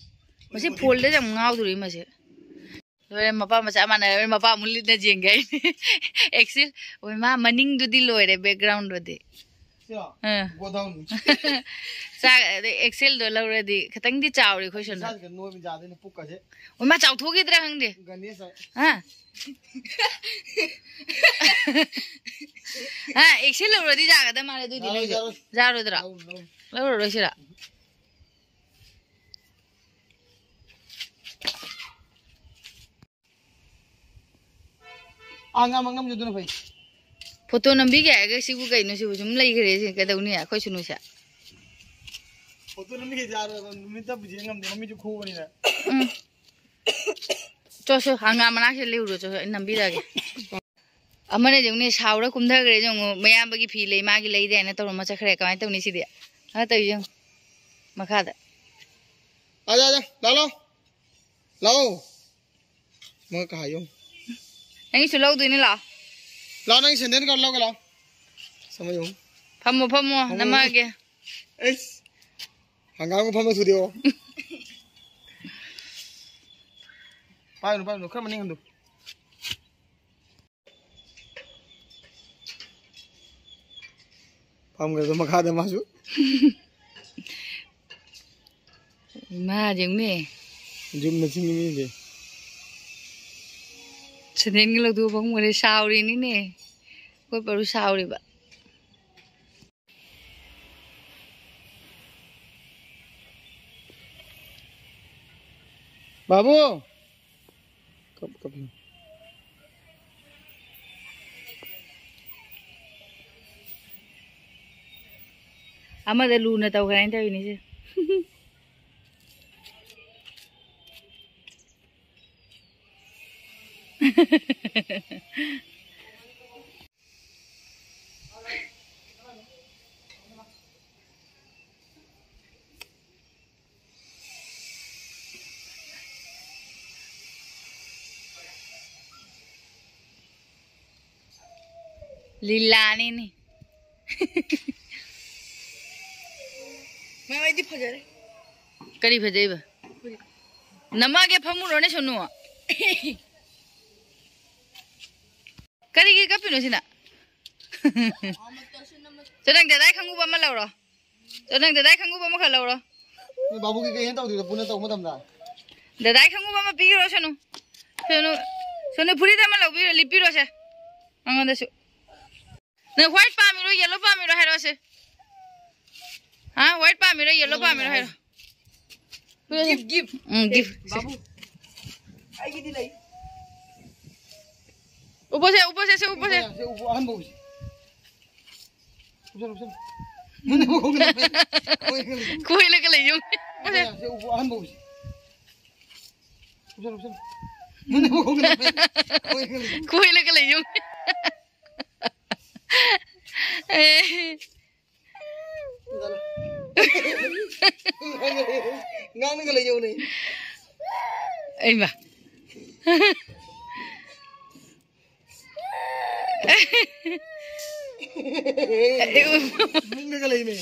ꯃꯁꯤ ꯐꯣꯜꯗ ꯌꯥꯝ ꯉꯥꯎꯗꯣꯔꯤ ꯃꯁꯦ꯫ ꯂꯣꯏꯔꯦ, ꯃꯄꯥ ꯃꯆꯥ ꯃꯥꯟꯅꯔꯦ꯫ ꯃꯄꯥ ꯑꯃꯨꯛ ꯂꯤꯠꯅ ꯌꯦꯡꯒꯦ ꯍꯥꯏꯅꯦ꯫ ꯑꯦꯛꯁꯦꯜ꯫ ꯑꯣꯏ ꯃꯥ, ꯃꯅꯤꯡꯗꯨꯗꯤ ꯂꯣꯏꯔꯦ, ꯕꯦꯛꯒ꯭ꯔꯥꯎꯟꯗꯨꯗꯤ꯫ ꯁꯤꯔꯣ? ꯑꯥ꯫ ꯒꯣꯗꯥꯎꯟ꯫ ꯆꯥꯛ, ꯑꯗꯩ ꯑꯦꯛꯁꯦꯜꯗꯣ ꯂꯧꯔꯗꯤ ꯈꯤꯇꯪꯗꯤ ꯆꯥꯎꯔꯦ ꯑꯩꯈꯣꯏ ꯁꯣꯝꯗ꯫ ꯏꯁꯥꯁꯤꯒ ꯅꯣꯏꯕ ꯌꯥꯗꯦꯅꯦ, ꯄꯨꯛꯀꯁꯦ꯫ ꯑꯣ, ꯃꯥ ꯆꯥꯎꯊꯣꯛꯈꯤꯗ꯭ꯔꯥ ꯈꯪꯗꯦ꯫ ꯒꯅꯦꯁ ꯍꯥꯏ꯫ ꯍꯥ? ꯍꯥ, ꯑꯦꯛꯁꯦꯜ ꯂꯧꯔꯗꯤ ꯌꯥꯒꯗꯕ ꯃꯥꯜꯂꯦ, ꯑꯗꯨꯏꯗꯤ ꯌꯥꯔꯣꯏ, ꯂꯩꯁꯦ꯫ ꯌꯥꯔꯣꯏ꯫ ꯌꯥꯔꯣꯏꯗ꯭ꯔꯥ? ꯂꯧꯔꯨ, ꯂꯧꯔꯨ꯫ ꯂꯧꯔꯔꯣꯏꯁꯤꯔꯥ? ꯑꯉꯝ ꯑꯉꯝꯁꯨ ꯑꯗꯨꯅ ꯐꯩ꯫ ꯐꯣꯇꯣ ꯅꯝꯕꯤꯒꯦ ꯍꯥꯏꯔꯒ ꯁꯤꯕꯨ ꯀꯩꯅꯣ, ꯁꯤꯕꯨ ꯁꯨꯝ ꯂꯩꯈ꯭ꯔꯦ, ꯁꯤ ꯀꯩꯗꯧꯅꯤ ꯑꯩꯈꯣꯏ ꯁꯨꯅꯨꯁꯦ? ꯐꯣꯇꯣ ꯅꯝꯕꯤꯒꯦ ꯍꯥꯏꯔꯒ ꯅꯨꯃꯤꯠꯇꯕꯨ ꯌꯦꯡ ꯉꯝꯗꯦ, ꯃꯃꯤꯠꯁꯨ ꯈꯨꯕꯅꯤꯅ꯫ ꯎꯝ꯫ ꯆꯣ, ꯆꯣ, ꯍꯪꯒꯥꯝ ꯃꯅꯥꯛꯁꯤꯗ ꯂꯩꯔꯨꯔꯣ, ꯆꯣ, ꯆꯣ, ꯑꯩ ꯅꯝꯕꯤꯔꯛꯑꯒꯦ꯫ ꯑꯃꯅ ꯌꯦꯡꯉꯨꯅꯦ, ꯁꯥꯎꯔ ꯀꯨꯝꯊꯈ꯭ꯔꯦ, ꯌꯦꯡꯉꯨ, ꯃꯌꯥꯝꯕꯒꯤ ꯐꯤ ꯂꯩ, ꯃꯥꯒꯤ ꯂꯩꯔꯦ ꯍꯥꯏꯅ ꯇꯧꯔꯝꯃ ꯆꯠꯈ꯭ꯔꯦ꯫ ꯀꯃꯥꯏꯅ ꯇꯧꯅꯤ ꯁꯤꯗꯤ? ꯑ, ꯇꯧꯔꯤ ꯌꯦꯡꯉꯨ, ꯃꯈꯥꯗ꯫ ꯑꯗ, ꯑꯗ, ꯂꯥꯛꯂꯣ, ꯂꯥꯛꯑꯣ꯫ ꯃꯣꯏ ꯀꯥ ꯌꯦꯡꯉꯨ꯫ ꯅꯪꯒꯤꯁꯨ ꯂꯧꯗꯣꯏꯅꯤ, ꯂꯥꯛꯑꯣ꯫ ꯂꯥꯛꯑꯣ, ꯅꯪꯒꯤ ꯁꯦꯟꯗꯜ ꯈꯔ ꯂꯧꯒꯦ, ꯂꯥꯛꯑꯣ꯫ ꯁꯝꯃ ꯌꯦꯡꯉꯨ꯫ ꯐꯝꯃꯣ, ꯐꯝꯃꯣ, ꯐꯝꯃꯣ꯫ ꯅꯝꯃꯛꯑꯒꯦ꯫ ꯑꯩꯁ, ꯍꯪꯒꯥꯝꯒ ꯐꯝꯃ ꯊꯨꯗꯦꯛꯑꯣ꯫ ꯄꯥꯏꯔꯨꯅꯨ, ꯄꯥꯏꯔꯨꯅꯨ, ꯈꯔ ꯃꯅꯤꯡ ꯍꯟꯗꯣ꯫ ꯐꯝꯈ꯭ꯔꯦ ꯑꯗꯨꯝ ꯃꯈꯥꯗ ꯃꯥꯁꯨ꯫ ꯏꯃꯥ, ꯌꯦꯡꯉꯨꯅꯦ꯫ ꯌꯨꯝꯗ ꯆꯤꯡꯒꯤ ꯃꯤꯁꯦ꯫ ꯁꯦꯟꯗꯦꯟꯒ ꯂꯧꯊꯣꯛꯑ ꯐꯝꯈ꯭ꯔꯦ, ꯁꯥꯎꯔꯤꯅꯤꯅꯦ꯫ ꯑꯩꯈꯣꯏ ꯄꯔꯨ ꯁꯥꯎꯔꯤꯕ꯫ ꯕꯥꯕꯨ! ꯀꯞ-, ꯀꯞꯄꯤ꯫ ꯑꯃꯗ ꯂꯨꯅ ꯇꯧꯈ꯭ꯔꯦ ꯍꯥꯏꯅ ꯇꯧꯔꯤꯅꯤꯁꯦ꯫ ꯂꯤꯂꯥꯅꯤꯅꯦ꯫ ꯃꯥꯏꯗꯤ ꯐꯖꯔꯦ꯫ ꯀꯔꯤ ꯐꯖꯩꯕ? ꯅꯃꯥꯒꯦ ꯐꯝꯃꯨꯔꯣꯅꯦ ꯁꯣꯅꯨ꯫ ꯀꯔꯤꯒꯤ ꯀꯞꯄꯤꯅꯣ ꯁꯤꯅ? ꯆꯣ, ꯅꯪ ꯗꯗꯥꯏ ꯈꯪꯉꯨꯕ ꯑꯃ ꯂꯧꯔꯣ꯫ ꯆꯣ, ꯅꯪ ꯗꯗꯥꯏ ꯈꯪꯉꯨꯕ ꯑꯃꯈꯛ ꯂꯧꯔꯣ꯫ ꯅꯣꯏ ꯕꯥꯕꯨꯒꯤ ꯀꯩ ꯍꯦꯟ ꯇꯧꯗꯣꯏꯗꯣ ꯄꯨꯟꯅ ꯇꯧꯕ ꯃꯇꯝꯗ? ꯗꯗꯥꯏ ꯈꯪꯉꯨꯕ ꯑꯃ ꯄꯤꯈ꯭ꯔꯣ ꯁꯣꯅꯨ꯫ ꯁꯣꯅꯨ, ꯁꯣꯅꯨ ꯐꯨꯔꯤꯠ ꯑꯃ ꯂꯧꯕꯤꯔꯣ, ꯂꯤꯠꯄꯤꯔꯣꯁꯦ꯫ ꯃꯉꯣꯟꯗꯁꯨ꯫ ꯅꯪ white ꯄꯥꯝꯃꯤꯔꯣ, yellow ꯄꯥꯝꯃꯤꯔꯣ ꯍꯥꯏꯔꯛꯑꯣꯁꯦ꯫ ꯍꯥ, white ꯄꯥꯝꯃꯤꯔꯣ, yellow ꯄꯥꯝꯃꯤꯔꯣ ꯍꯥꯏꯔꯣ꯫ Gift, gift. ꯎꯝ, gift. ꯕꯥꯕꯨ, ꯑꯩꯒꯤꯗꯤ ꯂꯩ꯫ ꯎꯞꯄꯣꯁꯦ, ꯎꯞꯄꯣꯁꯦ, ꯁꯦ ꯎꯞꯄꯣꯁꯦ꯫ ꯁꯦ ꯎꯞꯄꯣ, ꯑꯍꯟꯕ ꯎꯞꯄꯣꯁꯦ꯫ ꯎꯞꯁꯜꯂꯨ, ꯎꯞꯁꯜꯂꯨ꯫ ꯅꯪ ꯅꯀꯣꯛꯇ ꯅꯞꯄꯦ꯫ ꯀꯣꯏꯂꯒ ꯂꯩ꯫ ꯀꯣꯏꯂꯒ ꯂꯩ ꯌꯨꯝ꯫ ꯎꯞꯄꯣꯁꯦ, ꯁꯦ ꯎꯞꯄꯣ, ꯑꯍꯟꯕ ꯎꯞꯄꯣꯁꯦ꯫ ꯎꯞꯁꯜꯂꯨ, ꯎꯞꯁꯜꯂꯨ꯫ ꯅꯪ ꯅꯀꯣꯛꯇ ꯅꯞꯄꯦ꯫ ꯀꯣꯏꯂꯒ ꯂꯩ꯫ ꯀꯣꯏꯂꯒ ꯂꯩ ꯌꯨꯝ꯫ ꯑꯦ꯫ ꯉꯥꯡꯅꯒ ꯂꯩ ꯌꯧꯅꯩ꯫ ꯑꯩꯃ꯫ ꯅꯤꯡꯉꯒ ꯂꯩꯅꯦ꯫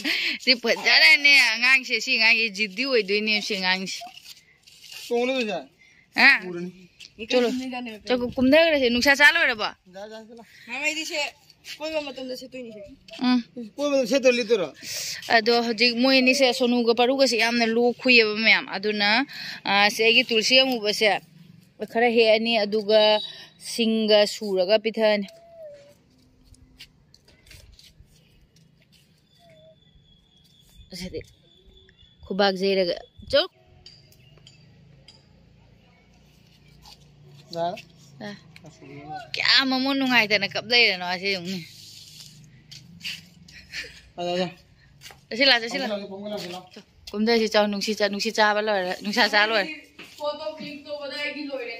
ꯁꯤ ꯐꯖꯔꯅꯦ ꯑꯉꯥꯡꯁꯦ, ꯁꯤ ꯑꯉꯥꯡꯁꯦ ꯖꯤꯗꯤ ꯑꯣꯏꯗꯣꯏꯅꯦ ꯁꯤ ꯑꯉꯥꯡꯁꯦ꯫ ꯇꯣꯡꯅꯗꯣꯏꯁꯦ꯫ ꯍꯥ? ꯎꯔꯅꯤ꯫ ꯆꯠꯂꯣ꯫ ꯆꯠꯈꯣ, ꯀꯨꯝꯊꯈ꯭ꯔꯁꯦ꯫ ꯅꯨꯡꯁꯥ ꯆꯥ ꯂꯣꯏꯔꯕꯣ? ꯌꯥ, ꯌꯥ, ꯆꯠꯂꯣ꯫ ꯃꯃꯩꯗꯤ ꯁꯦ ꯀꯣꯏꯕ ꯃꯇꯝꯗ ꯁꯦꯠꯇꯣꯏꯅꯤ ꯁꯦ꯫ ꯎꯝ꯫ ꯀꯣꯏꯕ ꯁꯦꯠꯇꯣꯏ ꯂꯤꯠꯇꯣꯏꯔꯣ? ꯑꯗꯣ ꯍꯧꯖꯤꯛ ꯃꯣꯏ ꯑꯅꯤꯁꯦ, ꯁꯣꯅꯨꯒ ꯄꯥꯔꯨꯒꯁꯦ ꯌꯥꯝꯅ ꯂꯣꯛ ꯈꯨꯏꯌꯦꯕ ꯃꯌꯥꯝ꯫ ꯑꯗꯨꯅ, ꯑ, ꯁꯤ ꯑꯩꯒꯤ ꯇꯨꯜꯁꯤ ꯑꯃꯨꯕꯁꯦ ꯈꯔ ꯍꯦꯛꯑꯅꯤ, ꯑꯗꯨꯒ ꯁꯤꯡꯒ ꯁꯨꯔꯒ ꯄꯤꯊꯛꯑꯅꯤ꯫ ꯑꯁꯤꯗꯤ ꯈꯨꯕꯥꯛ ꯌꯩꯔꯒ ꯆꯨꯞ꯫ ꯌꯥꯔꯦ꯫ ꯑ꯫ ꯑꯁ, ꯀꯌꯥ ꯃꯃꯣꯟ ꯅꯨꯡꯉꯥꯏꯇꯅ ꯀꯞ ꯂꯩꯔꯅꯣ ꯑꯁꯤ ꯌꯦꯡꯉꯨꯅꯦ꯫ ꯑꯗ, ꯑꯗ꯫ ꯆꯠꯁꯤꯜꯂꯥ, ꯆꯠꯁꯤꯜꯂꯥ꯫ ꯐꯝꯒꯠꯂꯁꯤ, ꯐꯝꯒꯠꯂꯁꯤ, ꯂꯥꯎ꯫ ꯀꯨꯝꯊꯁꯤ ꯆꯥꯎ, ꯅꯨꯡꯁꯤꯠ ꯆꯥ-, ꯅꯨꯡꯁꯤꯠ ꯆꯥꯕ ꯂꯣꯏꯔꯦ, ꯅꯨꯡꯁꯥ ꯆꯥ ꯂꯣꯏꯔꯦ꯫ ꯐꯣꯇꯣ ꯀ꯭ꯂꯤꯛ ꯇꯧꯕꯗ ꯑꯩꯒꯤ ꯂꯣꯏꯔꯦ꯫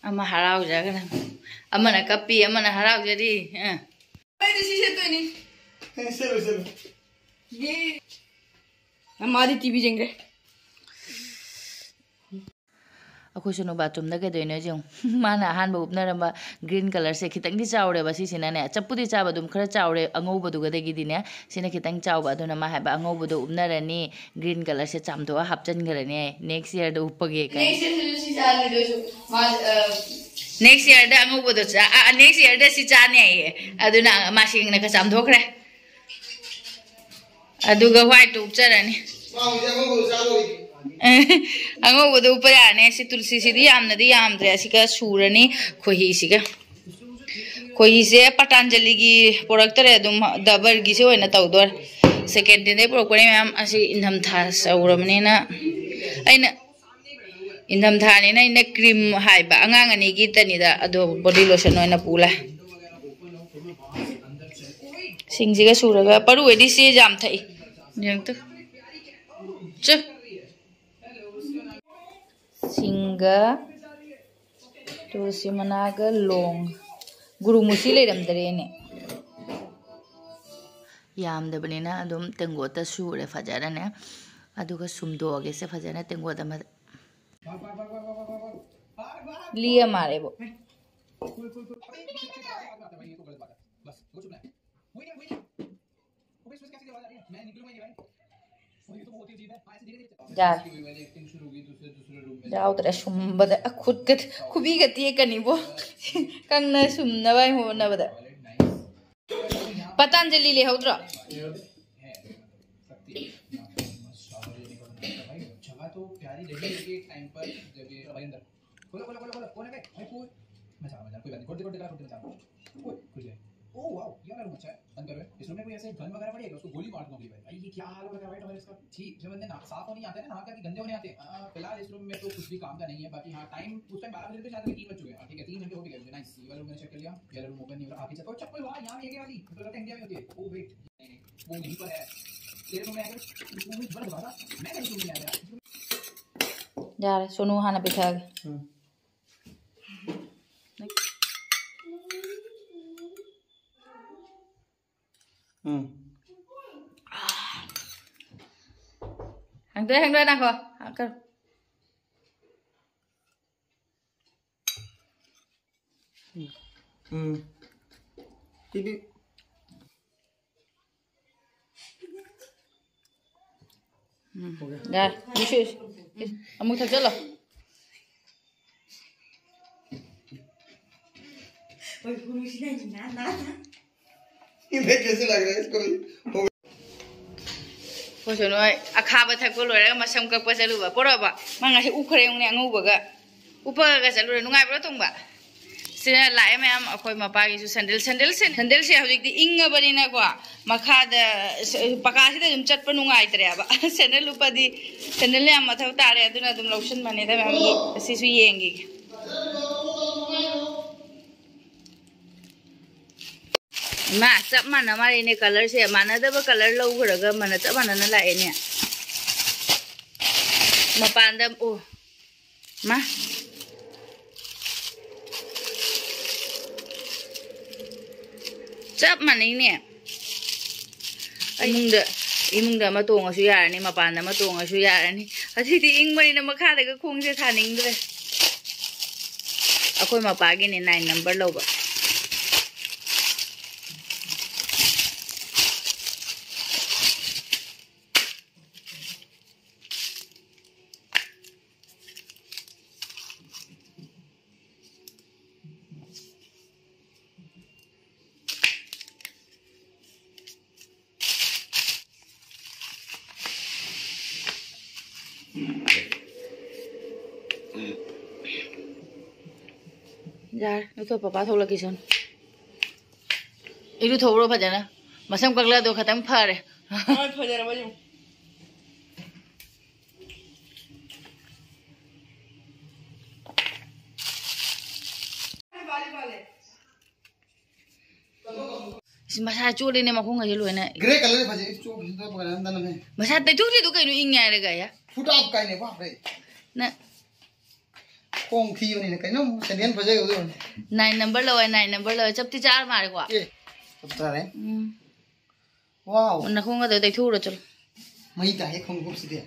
ꯑꯃ ꯍꯔꯥꯎꯖꯒꯅ, ꯑꯃꯅ ꯀꯞꯄꯤ, ꯑꯃꯅ ꯍꯔꯥꯎꯖꯔꯤ꯫ ꯑ꯫ ꯑꯩꯗꯤ ꯁꯤ ꯁꯦꯠꯇꯣꯏꯅꯤ꯫ ꯑꯦ, ꯁꯦꯠꯂꯨ, ꯁꯦꯠꯂꯨ꯫ ꯌꯦ꯫ ꯃꯥꯗꯤ ꯇꯤꯚꯤ ꯌꯦꯡꯈ꯭ꯔꯦ꯫ ꯑꯩꯈꯣꯏ ꯁꯣꯅꯨ ꯕꯥꯊꯔꯨꯝꯗ ꯀꯩꯗꯧꯔꯤꯅꯣ ꯌꯦꯡꯉꯨ꯫ ꯃꯥꯅ ꯑꯍꯥꯟꯕ ꯎꯞꯅꯔꯝꯕ ꯒ꯭ꯔꯤꯟ ꯀꯂꯔꯁꯦ ꯈꯤꯇꯪꯗꯤ ꯆꯥꯎꯔꯦꯕ ꯁꯤꯁꯤꯅꯅꯦ꯫ ꯆꯞꯄꯨꯗꯤ ꯆꯥꯕ ꯑꯗꯨꯝ ꯈꯔ ꯆꯥꯎꯔꯦ ꯑꯉꯧꯕꯗꯨꯒꯗꯒꯤꯗꯤꯅꯦ꯫ ꯁꯤꯅ ꯈꯤꯇꯪ ꯆꯥꯎꯕ꯫ ꯑꯗꯨꯅ ꯃꯥ ꯍꯥꯏꯕ ꯑꯉꯧꯕꯗꯣ ꯎꯞꯅꯔꯅꯤ, ꯒ꯭ꯔꯤꯟ ꯀꯂꯔꯁꯦ ꯆꯥꯝꯊꯣꯛꯑ ꯍꯥꯞꯆꯤꯟꯈ꯭ꯔꯅꯤ꯫ ꯅꯦꯛꯁ ꯌꯔꯗ ꯎꯞꯄꯒꯦ ꯀꯥꯏꯅ꯫ ꯅꯦꯛꯁ ꯌꯔꯗꯁꯨ ꯁꯤ ꯆꯥꯅꯤ ꯑꯗꯨꯁꯨ꯫ ꯃꯥ, ꯑ, ꯅꯦꯛꯁ ꯌꯔꯗ ꯑꯉꯧꯕꯗꯣ ꯆꯥ-, ꯑ, ꯅꯦꯛꯁ ꯌꯔꯗ ꯁꯤ ꯆꯥꯅꯤ ꯍꯥꯏꯌꯦ꯫ ꯑꯗꯨꯅ ꯃꯥ ꯁꯦꯡꯅ ꯈꯔ ꯆꯥꯝꯊꯣꯛꯈ꯭ꯔꯦ꯫ ꯑꯗꯨꯒ ꯋꯥꯏꯠꯇꯨ ꯎꯞꯆꯔꯅꯤ꯫ ꯑꯉꯧꯕꯗꯨ ꯎꯞꯄ ꯌꯥꯔꯅꯤ꯫ ꯁꯤ ꯇꯨꯜꯁꯤꯁꯤꯗꯤ ꯌꯥꯝꯅꯗꯤ ꯌꯥꯝꯗ꯭ꯔꯦ꯫ ꯑꯁꯤꯒ ꯁꯨꯔꯅꯤ ꯈꯣꯏꯍꯤꯁꯤꯒ꯫ ꯈꯣꯏꯍꯤꯁꯦ ꯄꯇꯥꯟꯖꯂꯤꯒꯤ ꯄꯨꯔꯛꯇꯔꯦ, ꯑꯗꯨꯝ ꯗꯕꯔꯒꯤꯁꯦ ꯑꯣꯏꯅ ꯇꯧꯗꯣꯔꯦ꯫ ꯁꯦꯀꯦꯟ ꯍꯦꯟꯗꯩ ꯄꯨꯔꯛꯄꯅꯦ ꯃꯌꯥꯝ꯫ ꯑꯁꯤ ꯏꯪꯊꯝꯊꯥ ꯆꯧꯔꯕꯅꯤꯅ ꯑꯩꯅ ꯏꯪꯊꯝꯊꯥꯅꯤꯅ ꯑꯩꯅ ꯀ꯭ꯔꯤꯝ ꯍꯥꯏꯕ ꯑꯉꯥꯡ ꯑꯅꯤꯒꯤ ꯇꯅꯤꯗ, ꯑꯗꯣ ꯕꯣꯗꯤ ꯂꯣꯁꯟ ꯑꯣꯏꯅ ꯄꯨ ꯂꯥꯛꯑꯦ꯫ ꯁꯤꯡꯁꯤꯒ ꯁꯨꯔꯒ ꯄꯔꯨ ꯑꯣꯏꯗꯤ ꯁꯤ ꯌꯥꯝ ꯊꯛꯏ꯫ ꯌꯦꯡꯉꯨ ꯇꯨ꯫ ꯆꯨ꯫ ꯁꯤꯡꯒ ꯇꯨꯜꯁꯤ ꯃꯅꯥꯒ ꯂꯣꯡ꯫ ꯒꯨꯔꯨ ꯃꯨꯁꯤ ꯂꯩꯔꯝꯗꯔꯦꯅꯦ꯫ ꯌꯥꯝꯗꯕꯅꯤꯅ ꯑꯗꯨꯝ ꯇꯦꯡꯀꯣꯠꯇ ꯁꯨꯔꯦ ꯐꯖꯅꯅꯦ꯫ ꯑꯗꯨꯒ ꯁꯨꯝꯗꯣꯛꯑꯒꯦꯁꯦ ꯐꯖꯅ ꯇꯦꯡꯀꯣꯠ ꯑꯃꯗ꯫ ꯂꯤꯌꯥ ꯃꯥꯜꯂꯦꯕꯣ꯫ ꯌꯥꯔꯦ꯫ ꯌꯥꯎꯗ꯭ꯔꯦ ꯁꯨꯝꯕꯗ꯫ ꯈꯨꯠꯀ ꯈꯨꯕꯤꯒ ꯇꯦꯛꯀꯅꯤꯕꯣ꯫ ꯀꯪꯅ ꯁꯨꯝꯅꯕ ꯍꯥꯏꯅ ꯍꯣꯠꯅꯕꯗ꯫ ꯄꯇꯥꯟꯖꯂꯤ ꯂꯩꯍꯧꯗ꯭ꯔꯣ? जगह तो प्यारी लगी एक टाइम पर, जब ये भाई अंदर खोलो, खोलो, खोलो, खोलो, कौन है बे? भाई, कोई। मैं जा रहा हूँ, मैं जा रहा हूँ, कोई बात नहीं, खोल दे, खोल दे, खोल दे, मैं जा रहा हूँ। ओए, खुल गया। ओह, वाओ, ये वाला रूम अच्छा है। बंद करो, इस रूम में कोई ऐसे गन वगैरह पड़ी है क्या? उसको गोली मार दूंगा अगली बार। भाई, ये क्या हाल हो रखा है भाई तुम्हारे इसका? छी, जब बंदे ना-, साफ होने नहीं आते ना, नाक आके गंदे होने आते हैं। आ, फिलहाल इस रूम में तो कुछ भी काम का नहीं है, बाकी हाँ, टाइम उस टाइम बारह बजे थे, शायद अभी तीन बज चुके हैं। हाँ, ठीक है, तीन घंटे हो भी गए मुझे। नाइस, ये वाला रूम मैंने चेक कर लिया, ये वाला रूम ओपन नहीं हो रहा। आगे चल, ओ, चप्पल, वाह, यहाँ भी है क्या वाली? मुझे लगता है इंडिया में होती है। ओ, वेट, नहीं, नहीं, वो नहीं पर है। तेरे रूम में आया, वो बड़ा बता था, मैं कहीं रूम में आया। ꯌꯥꯔꯦ, ꯁꯣꯅꯨ ꯍꯥꯟꯅ ꯄꯤꯊꯛꯑꯒꯦ꯫ ꯎꯝ꯫ ꯎꯝ꯫ ꯍꯥꯡꯗꯣꯛꯑꯦ, ꯍꯥꯡꯗꯣꯛꯑꯦ, ꯅꯪꯀꯣ꯫ ꯍꯥꯡꯀꯠꯂꯣ꯫ ꯎꯝ꯫ ꯁꯤꯗꯤ ꯎꯝ꯫ ꯌꯥꯔꯦ꯫ ꯏꯁꯨ, ꯏꯁꯨ꯫ ꯑꯃꯨꯛ ꯊꯛꯆꯜꯂꯣ꯫ ꯏꯃꯦ, कैसे लग रहा है इसको? ꯑꯩꯈꯣꯏꯁꯨ ꯅꯣꯏ ꯑꯈꯥꯕ ꯊꯛꯄ ꯂꯣꯏꯔꯒ ꯃꯁꯝ ꯀꯛꯄ ꯆꯠꯂꯨꯕ꯫ ꯄꯣꯔꯛꯑꯕ? ꯃꯥ ꯉꯁꯤ ꯎꯞꯈ꯭ꯔꯦ ꯌꯦꯡꯉꯨꯅꯦ ꯑꯉꯧꯕꯒ꯫ ꯎꯞꯄꯒ ꯆꯠꯂꯨꯔꯦ꯫ ꯅꯨꯡꯉꯥꯏꯕ꯭ꯔꯣ, ꯇꯣꯡꯕ? ꯁꯤꯗ ꯂꯥꯛꯑꯦ ꯃꯌꯥꯝ꯫ ꯑꯩꯈꯣꯏ ꯃꯄꯥꯒꯤꯁꯨ ꯁꯦꯟꯗꯜ, ꯁꯦꯟꯗꯜ, ꯁꯦꯟ-, ꯁꯦꯟꯗꯜꯁꯦ ꯍꯧꯖꯤꯛꯇꯤ ꯏꯪꯉꯕꯅꯤꯅꯀꯣ, ꯃꯈꯥꯗ ꯁ-, ꯄꯀꯥꯁꯤꯗ ꯑꯗꯨꯝ ꯆꯠꯄ ꯅꯨꯡꯉꯥꯏꯇ꯭ꯔꯦꯕ꯫ ꯁꯦꯟꯗꯜ ꯎꯞꯄꯗꯤ, ꯁꯦꯟꯗꯜ ꯌꯥꯝ ꯃꯊꯧ ꯇꯥꯔꯦ, ꯑꯗꯨꯅ ꯑꯗꯨꯝ ꯂꯧꯁꯤꯟꯕꯅꯤꯗ ꯃꯌꯥꯝ꯫ ꯑꯗꯣ ꯑꯁꯤꯁꯨ ꯌꯦꯡꯈꯤꯒꯦ꯫ ꯏꯃꯥ, ꯆꯞ ꯃꯥꯟꯅ ꯃꯥꯜꯂꯤꯅꯦ colourꯁꯦ꯫ ꯃꯥꯟꯅꯗꯕ colour ꯂꯧꯈ꯭ꯔꯒ ꯃꯥꯟꯅ, ꯆꯞ ꯃꯥꯟꯅꯅ ꯂꯥꯛꯑꯦꯅꯦ꯫ ꯃꯄꯥꯟꯗ, ꯑꯣ, ꯃꯥ꯫ ꯆꯞ ꯃꯥꯟꯅꯩꯅꯦ꯫ ꯏꯃꯨꯡꯗ, ꯏꯃꯨꯡꯗ ꯑꯃ ꯇꯣꯡꯉꯁꯨ ꯌꯥꯔꯅꯤ, ꯃꯄꯥꯟꯗ ꯑꯃ ꯇꯣꯡꯉꯁꯨ ꯌꯥꯔꯅꯤ꯫ ꯑꯁꯤꯗꯤ ꯏꯪꯕꯅꯤꯅ ꯃꯈꯥꯗꯒ ꯈꯣꯡꯁꯦ ꯊꯥꯅꯤꯡꯗ꯭ꯔꯦ꯫ ꯑꯩꯈꯣꯏ ꯃꯄꯥꯒꯤꯅꯦ nine number ꯂꯧꯕ꯫ ꯌꯥꯔꯦ, ꯂꯧꯊꯣꯛ, ꯄꯄꯥ ꯊꯣꯛꯂꯛꯈꯤꯁꯅꯨ꯫ ꯏꯔꯨꯊꯣꯛꯎꯔꯣ ꯐꯖꯅ꯫ ꯃꯁꯝ ꯀꯛꯂꯛꯑꯗꯣ ꯈꯇꯪ ꯐꯔꯦ꯫ ꯍꯣꯏ, ꯐꯖꯔꯕ ꯌꯦꯡꯉꯨ꯫ ꯏꯁ, ꯃꯁꯥ ꯆꯣꯠꯂꯦꯅꯦ ꯃꯈꯣꯡꯒꯁꯦ ꯂꯣꯏꯅ꯫ Grey colour ꯐꯖꯩ, ꯆꯣꯠꯄꯁꯤꯗ ꯐꯖꯅ ꯅꯝꯃꯦ꯫ ꯃꯁꯥ ꯇꯩꯊꯣꯛꯇ꯭ꯔꯤꯗꯣ ꯀꯩꯅꯣ, ꯏꯪꯉꯦ ꯍꯥꯏꯔꯒ, ꯑꯌꯥ꯫ Foot off ꯀꯥꯏꯅꯦ, ꯕꯥꯞ ꯔꯦ꯫ ꯅ- ꯈꯣꯡ ꯊꯤꯕꯅꯤꯅ ꯀꯩꯅꯣ, ꯁꯦꯟꯗꯦꯟ ꯐꯖꯩ ꯑꯗꯨ꯫ Nine number ꯂꯧꯋꯦ, nine number ꯂꯧꯋꯦ꯫ ꯆꯞꯇꯤ ꯆꯥꯔ ꯃꯥꯜꯂꯦꯀꯣ? ꯑꯦ, ꯆꯞ ꯆꯥꯔꯦ꯫ ꯎꯝ꯫ Wow꯫ ꯅꯈꯣꯡꯒꯗꯣ ꯇꯩꯊꯣꯛꯎꯔꯣ ꯆꯠꯂꯣ꯫ ꯃꯩ ꯇꯥꯏꯍꯦ ꯈꯣꯡꯎꯞꯁꯤꯗꯤ꯫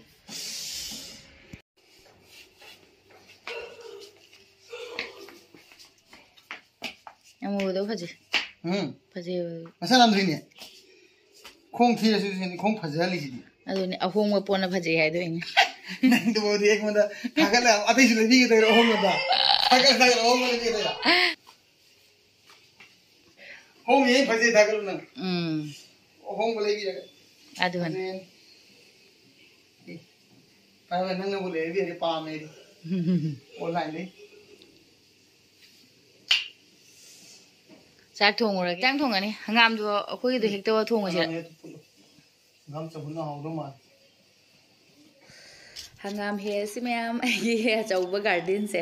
ꯑꯃꯨꯕꯗꯣ ꯐꯖꯩ꯫ ꯎꯝ ꯐꯖꯩ꯫ ꯃꯁꯥ ꯅꯥꯟꯗ꯭ꯔꯤꯅꯦ꯫ ꯈꯣꯡ ꯊꯤꯔꯁꯨ ꯁꯤꯅꯤ, ꯈꯣꯡ ꯐꯖꯍꯜꯂꯤꯁꯤꯗꯤ꯫ ꯑꯗꯨꯅꯦ, ꯑꯍꯣꯡꯕ ꯄꯣꯠꯅ ꯐꯖꯩ ꯍꯥꯏꯗꯣꯏꯅꯦ꯫ ꯅꯪꯗꯨꯕꯨꯗꯤ ꯑꯩꯉꯣꯟꯗ ꯊꯥꯒꯠꯂ ꯑꯇꯩꯁꯨ ꯂꯩꯕꯤꯒꯗꯣꯏꯔꯣ? ꯑꯍꯣꯡꯕꯗ ꯊꯥꯒꯠꯂ ꯊꯥꯒꯠꯂ ꯑꯍꯣꯡꯕ ꯂꯩꯕꯤꯒꯗꯣꯏꯔꯣ? ꯍꯣꯡꯉꯦ, ꯐꯖꯩ, ꯊꯥꯒꯠꯂꯨ ꯅꯪ꯫ ꯎꯝ ꯑꯍꯣꯡꯕ ꯂꯩꯕꯤꯔꯒ꯫ ꯑꯗꯨꯅꯦ꯫ ꯐꯖꯩ꯫ ꯑꯦ, ꯐꯔꯦ, ꯅꯪꯅꯕꯨ ꯂꯩꯔꯗꯤ ꯑꯩꯗꯤ ꯄꯥꯝꯃꯦ ꯑꯩꯗꯤ꯫ ꯑꯣꯟꯂꯥꯏꯟꯗꯩ꯫ ꯆꯥꯛ ꯊꯣꯡꯉꯨꯔꯒꯦ꯫ ꯆꯥꯛ ꯊꯣꯡꯉꯅꯤ꯫ ꯍꯪꯒꯥꯝꯗꯣ ꯑꯩꯈꯣꯏꯒꯤꯗꯣ ꯍꯦꯛꯇ ꯊꯣꯡꯉꯁꯤꯔ? ꯍꯪꯒꯥꯝ ꯍꯦꯛꯇ ꯐꯨꯠꯂꯣ꯫ ꯍꯪꯒꯥꯝ ꯆꯝꯐꯨꯠꯅ ꯍꯥꯎꯗꯧ ꯃꯥꯜꯂꯦ꯫ ꯍꯪꯒꯥꯝ ꯍꯦꯛꯁꯤ ꯃꯌꯥꯝ, ꯑꯩꯒꯤ ꯑꯆꯧꯕ ꯒꯥꯔꯗꯦꯟꯁꯦ꯫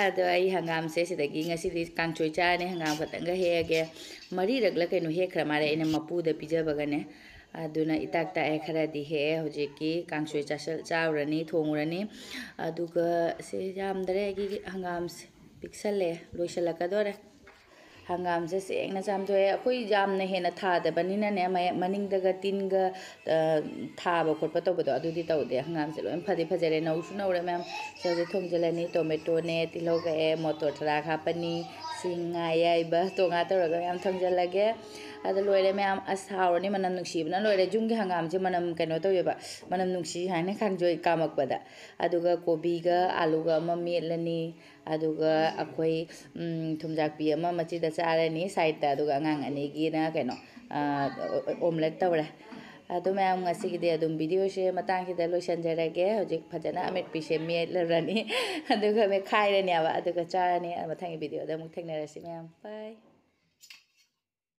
ꯑꯗꯣ ꯑꯩ ꯍꯪꯒꯥꯝꯁꯦ ꯁꯤꯗꯒꯤ ꯉꯁꯤꯗꯤ ꯀꯥꯡꯁꯣꯏ ꯆꯥꯔꯅꯤ꯫ ꯍꯪꯒꯥꯝ ꯈꯛꯇꯪꯒ ꯍꯦꯛꯑꯒꯦ꯫ ꯃꯔꯤꯔꯛꯂ ꯀꯩꯅꯣ ꯍꯦꯛꯈ꯭ꯔ ꯃꯥꯜꯂꯦ ꯑꯩꯅ ꯃꯄꯨꯗ ꯄꯤꯖꯕꯒꯅꯦ꯫ ꯑꯗꯨꯅ ꯏꯇꯥꯛ ꯇꯥꯛꯑꯦ, ꯈꯔꯗꯤ ꯍꯦꯛꯑꯦ꯫ ꯍꯧꯖꯤꯛꯀꯤ ꯀꯥꯡꯁꯣꯏ ꯆꯥꯁꯜ-, ꯆꯥꯔꯨꯔꯅꯤ, ꯊꯣꯡꯉꯨꯔꯅꯤ꯫ ꯑꯗꯨꯒ ꯁꯤ ꯌꯥꯝꯗ꯭ꯔꯦ ꯑꯩꯒꯤ ꯍꯪꯒꯥꯝꯁꯦ, ꯄꯤꯛꯁꯜꯂꯦ, ꯂꯣꯏꯁꯤꯜꯂꯛꯀꯗꯣꯔꯦ꯫ ꯍꯪꯒꯥꯝꯁꯦ ꯁꯦꯡꯅ ꯆꯥꯝꯊꯣꯛꯑꯦ꯫ ꯑꯩꯈꯣꯏ ꯌꯥꯝꯅ ꯍꯦꯟꯅ ꯊꯥꯗꯕꯅꯤꯅꯅꯦ, ꯃꯌꯥ-, ꯃꯅꯤꯡꯗꯒ ꯇꯤꯟꯒ, ꯑ, ꯊꯥꯕ ꯈꯣꯠꯄ ꯇꯧꯕꯗꯣ ꯑꯗꯨꯗꯤ ꯇꯧꯗꯦ꯫ ꯍꯪꯒꯥꯝꯁꯦ ꯂꯣꯏ ꯐꯗꯤ ꯐꯖꯔꯦ, ꯅꯧꯁꯨ ꯅꯧꯔꯦ ꯃꯌꯥꯝ꯫ ꯁꯤ ꯍꯧꯖꯤꯛ ꯊꯣꯡꯖꯤꯜꯂꯅꯤ, ꯇꯣꯃꯦꯇꯣꯅꯦ, ꯇꯤꯜꯍꯧ ꯀꯛꯑꯦ, ꯃꯣꯇꯣꯔ ꯊꯔꯥꯛ ꯍꯥꯞꯄꯅꯤ, ꯁꯤꯡ, ꯉꯥ ꯑꯌꯥꯏꯕ, ꯇꯣꯉꯥ ꯇꯧꯔꯒ ꯃꯌꯥꯝ ꯊꯣꯡꯖꯤꯜꯂꯒꯦ꯫ ꯑꯗ ꯂꯣꯏꯔꯦ ꯃꯌꯥꯝ, ꯑꯁ ꯍꯥꯎꯔꯅꯤ, ꯃꯅꯝ ꯅꯨꯡꯁꯤꯕꯅ ꯂꯣꯏꯔꯦ꯫ ꯌꯨꯝꯒꯤ ꯍꯪꯒꯥꯝꯁꯦ ꯃꯅꯝ ꯀꯩꯅꯣ ꯇꯧꯋꯦꯕ, ꯃꯅꯝ ꯅꯨꯡꯁꯤ ꯍꯥꯏꯅ ꯀꯥꯡꯁꯣꯏ ꯀꯥꯝꯃꯛꯄꯗ꯫ ꯑꯗꯨꯒ ꯀꯣꯕꯤꯒ ꯑꯥꯂꯨꯒ ꯑꯃ ꯃꯦꯠꯂꯅꯤ꯫ ꯑꯗꯨꯒ ꯑꯩꯈꯣꯏ, ꯎꯝ, ꯊꯨꯝꯖꯥꯛꯄꯤ ꯑꯃ ꯃꯆꯤꯗ ꯆꯥꯔꯅꯤ ꯁꯥꯏꯠꯇ, ꯑꯗꯨꯒ ꯑꯉꯥꯡ ꯑꯅꯤꯒꯤꯅ ꯀꯩꯅꯣ, ꯑ, ꯑꯣꯝꯂꯦꯠ ꯇꯧꯔꯦ꯫ ꯑꯗꯨ ꯃꯌꯥꯝ, ꯉꯁꯤꯒꯤꯗꯤ ꯑꯗꯨꯝ ꯚꯤꯗꯤꯑꯣꯁꯦ ꯃꯇꯥꯡꯁꯤꯗ ꯂꯣꯏꯁꯤꯟꯖꯔꯒꯦ꯫ ꯍꯧꯖꯤꯛ ꯐꯖꯅ ꯑꯃꯦꯠꯄꯤꯁꯦ ꯃꯦꯠꯂꯨꯔꯅꯤ, ꯑꯗꯨꯒ ꯃꯦꯠꯈꯥꯏꯔꯅꯦꯕ, ꯑꯗꯨꯒ ꯆꯥꯔꯅꯤ꯫ ꯃꯊꯪꯒꯤ ꯚꯤꯗꯤꯑꯣꯗ ꯑꯃꯨꯛ ꯊꯦꯡꯅꯔꯁꯤ ꯃꯌꯥꯝ, ꯕꯥꯏ꯫